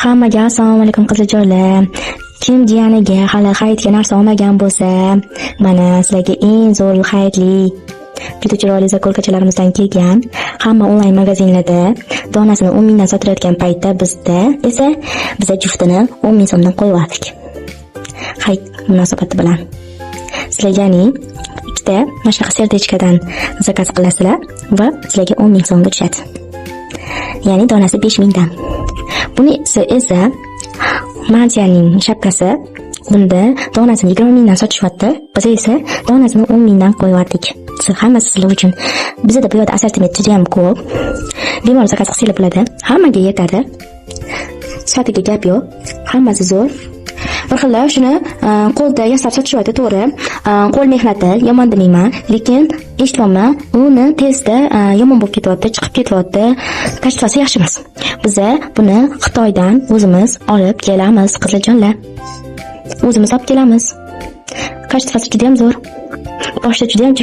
Hammaga assalomu alaykum, qizlarjonlar. Kim jiyaniga hali hayitga narsa olmagan bo'lsa, mana sizlarga eng zo'r hayitli, juda chiroyli заколка chalarimizdan kelgan. Hamma onlayn magazinlarda donasini 10 mingdan sotilayotgan paytda bizda esa biza juftini 10 ming so'mdan qo'yib yubordik. Hayit munosabati bilan. Sizlarga, ya'ni ikkita mana shunaqa сердечка dan zakaz qilasizlar va sizlarga 10 ming so'mga tushadi. Ya'ni donasi 5 mingdan. Bunisi esa mantiyaning shapkasi. Bunda donasini 20 mingdan sotishyapti. Biz esa donasini 10 mingdan qo'yib yubordik. Hammasi sizlar uchun. Bizda bu yerda assortiment juda ham ko'p. Bemalol zakaz qilsanglar bo'ladi. Hammaga yetadi. Sifatiga gap yo'q. Hammasi zo'r. Bir xillar shuni qo'lda yasab sotishyapti, to'g'ri. Qo'l mehnati, yomon demayman, lekin eshityapman, uni tezda yomon bo'lib ketyapti, chiqib ketyapti. Качество si yaxshi emas. Biza buni Xitoydan o'zimiz olib kelamiz, qizlarjonlar. O'zimiz olib kelamiz. Качество si juda ham zo'r. Boshida juda ham